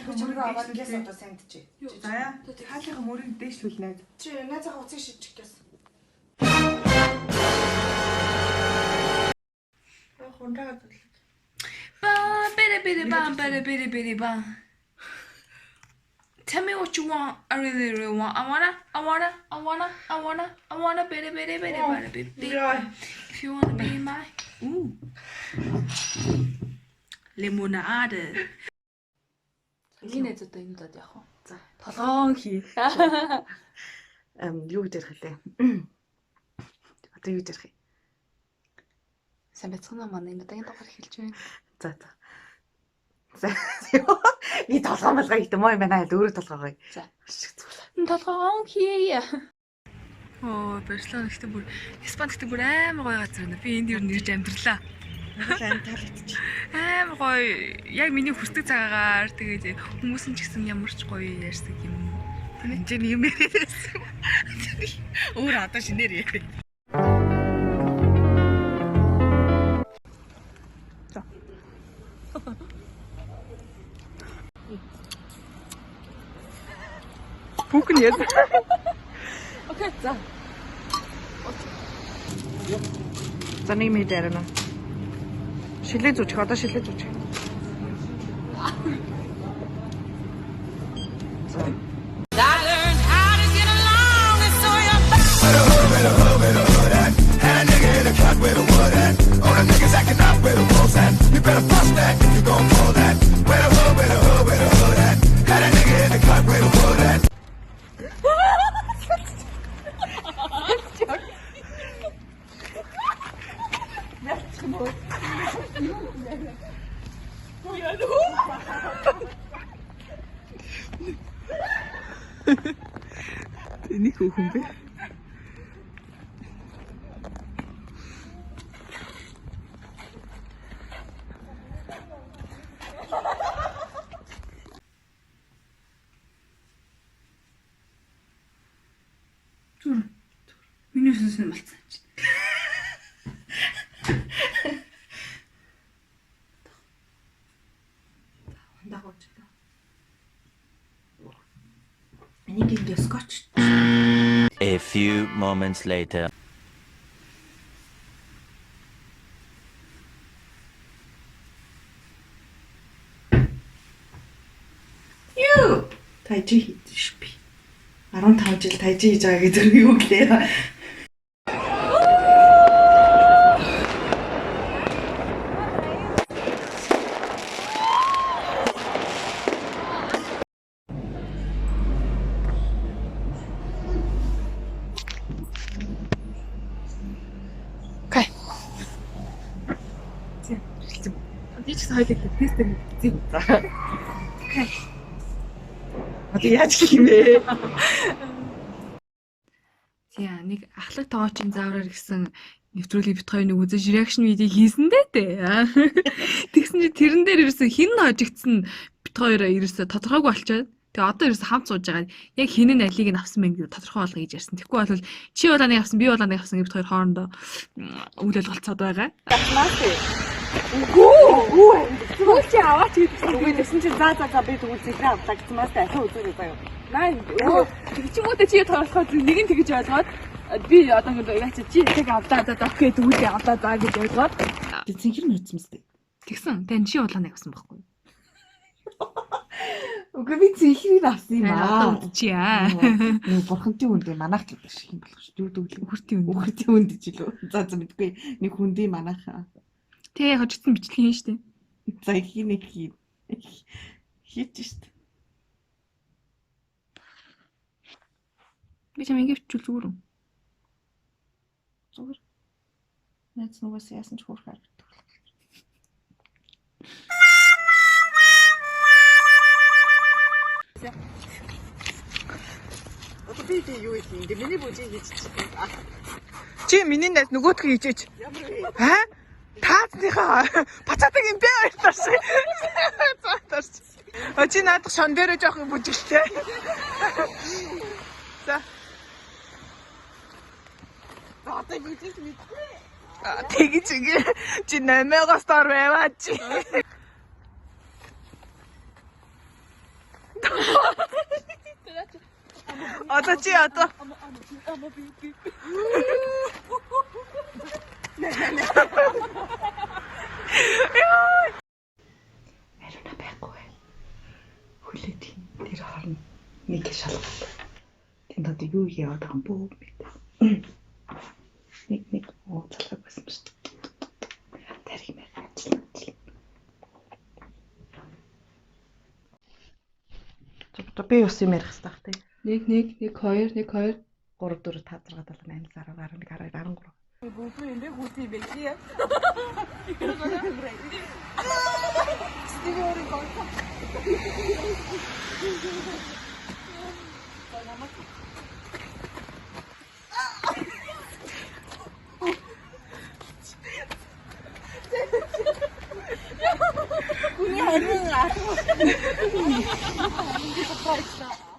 Хаалынхаа мөрийг аваад дээшлүүлээ. гэс одоо санд чи. Заяа. Хаалынхаа мөрийг дээшлүүл найз. Чи найзаагаа уцыг шидчих гэс. Хундагаа зүлэг. Ba bidi bidi ba bidi bidi bidi ba. Tell me what you want. I really really want. I wanna I wanna I wanna I wanna I wanna bidi bidi bidi bidi bidi bidi. If you wanna be my ooh. Lemonade. Миний найз одоо энэ удаад явах уу? За. Толгоон хий. Юу гэж ярих вэ? Одоо юу гэж ярих вэ? Сайн байцгаана уу, манай энэ удаагийн дугаар эхэлж байна. За за. За. Би толгой молгой хийх юм байна. Өөрөө толгойгоо. За. Шиг зүг. Толгоон хий. Оо, Барселона гэхдээ бүр Испани гэхдээ бүр амар гоё газар байна. Би энд ер нь ирж амьдралаа. Надад аим таалагдчих. Амар гоё. Яг миний хүсдэг цагаагаар тэгээд хүмүүс нь ч гэсэн ямар ч гоё ярьсан юм. Энд чинь юм яриад байсан. Өөр одоо шинээр яриа. За. Бүх нь яа. Окей, за. За нэг минут яриана. Шилээ зүжих одоо шилээ зүжих. За. Энийг хөөхөн бэ? Зүр. Миний сүнс нь болцсон чи. Хандаа гооч. Энийг ингэ скотч. A few moments later. Юу? Тайжи хийж ш би. 15 жил тайжи хийж байгаа гэдэг нь юу гэлээ? Окей. Хэлсэн. Би ч гэсэн хоёул тест хийсэн. За. Окей. Одоо яаж хийх юм бэ? Тийм нэг ахлах тоочийн заавраар гисэн нэвтрүүлгийг бит хоёр нэг үзэж реакшн видео хийсэн дээ тэ. Тэгсэн чи тэрэн дээр ерөөсө хин хожигдсан бит хоёр ерөөсө тодорхойгүй болчиход. Тэгээ одоо ерөөсө хамт сууж байгаа. Яг хин нь алийг нь авсан бэ гэдэг тодорхой болгоё гэж ярьсан. Тэгэхгүй бол чи болоо нэг авсан, би болоо нэг авсан гэж бит хоёр хоорондоо үйл ойлголцоод байгаа. Тэгвэл чи аваач гэдэгсэн. Үгүй тэгсэн чи за за за би тэгвэл зэлрээ авлаа гэсэн маас ахин үзүүрээ заяа. Наа тэг чи юм уу чи тодорхой нэг нь тэгж ойлгоод би одоо ингэ яа чи чи тэг авлаа за окей тэгвэл авлаа за гэж ойлгоод Би цэнхэр нь үзсэн мэт. тэгсэн. Тань чи болоо нэг авсан байхгүй. Үгүй би цэнхэрийг авсан юм Одоо аа. үзчихье аа. Нэг бурхантын хүндээ манайх гэдэг шиг юм болох шүү. Юу дүүл Үхэртийн үн. Үхэртийн хүнд гэж лүү. За за мэдгүй. Нэг хүндээ манайх. Тэгээ хожигдсан бичлэг хийн штэ. За хин нэг хин. Хийч штт. Би чам ингэ бичвэл зүгээр үү? Зүгээр. Найз нүгээс яасан ч хөөх харагддаг. Одоо би тэг юу хийх юм бэ? Миний бүжиг хийчих. Чи миний найз нөгөөтгөө хийжээч. Ямар вэ? Аа? Таазныхаа бацаадаг юм бэ баярлалаа. За тарч. А чи наадах шон дээрээ жоох юм бүжиглээ. За. За одоо бүжиг мэдгүй. А, Тэгэж ингэ чи 8-аас дор байваа чи. Одоо чи одоо. Ариуна байхгүй байна. Хүлээ тийм тэр хооронд нэг шалгалт. Тэнд одоо юу яваад байгаа юм бүү мэд. Нэг нэг ууцлаг байсан шүү дээ. Тарих мэр ажиллана. Одоо би ус юм ярих хэрэгтэй бах тий. 1 1 1 2 1 2 3 4 5 6 7 8 9 10 11 12 13.